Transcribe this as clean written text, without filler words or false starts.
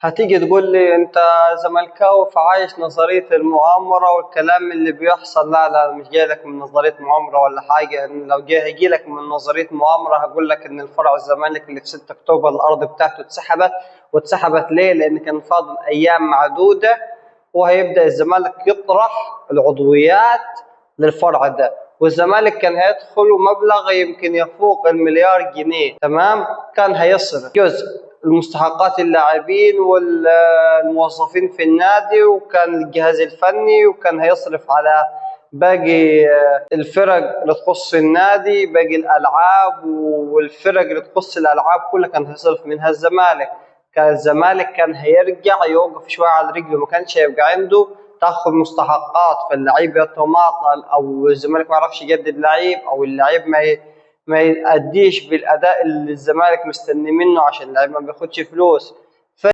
هتيجي تقول لي انت زملكاوي فعايش نظرية المؤامرة والكلام اللي بيحصل. لا لا، مش جاي لك من نظرية مؤامرة ولا حاجة. ان لو جاي هيجي لك من نظرية مؤامرة هقول لك ان الفرع الزمالك اللي في 6 اكتوبر الارض بتاعته اتسحبت. واتسحبت ليه؟ لان كان فاضل ايام معدودة وهيبدأ الزمالك يطرح العضويات للفرع ده، والزمالك كان هيدخل مبلغ يمكن يفوق المليار جنيه، تمام؟ كان هيصرف جزء المستحقات اللاعبين والموظفين في النادي، وكان الجهاز الفني، وكان هيصرف على باقي الفرق اللي تخص النادي، باقي الألعاب والفرق اللي تخص الألعاب كلها كان هيصرف منها الزمالك. كان الزمالك كان هيرجع يوقف شوية على رجله، ما كانش هيبقى عنده تاخذ مستحقات، فاللعيب يتماطل او الزمالك ما يعرفش يجدد لعيب، او اللعيب ما يأديش بالاداء اللي الزمالك مستني منه عشان اللعيب ما بياخدش فلوس.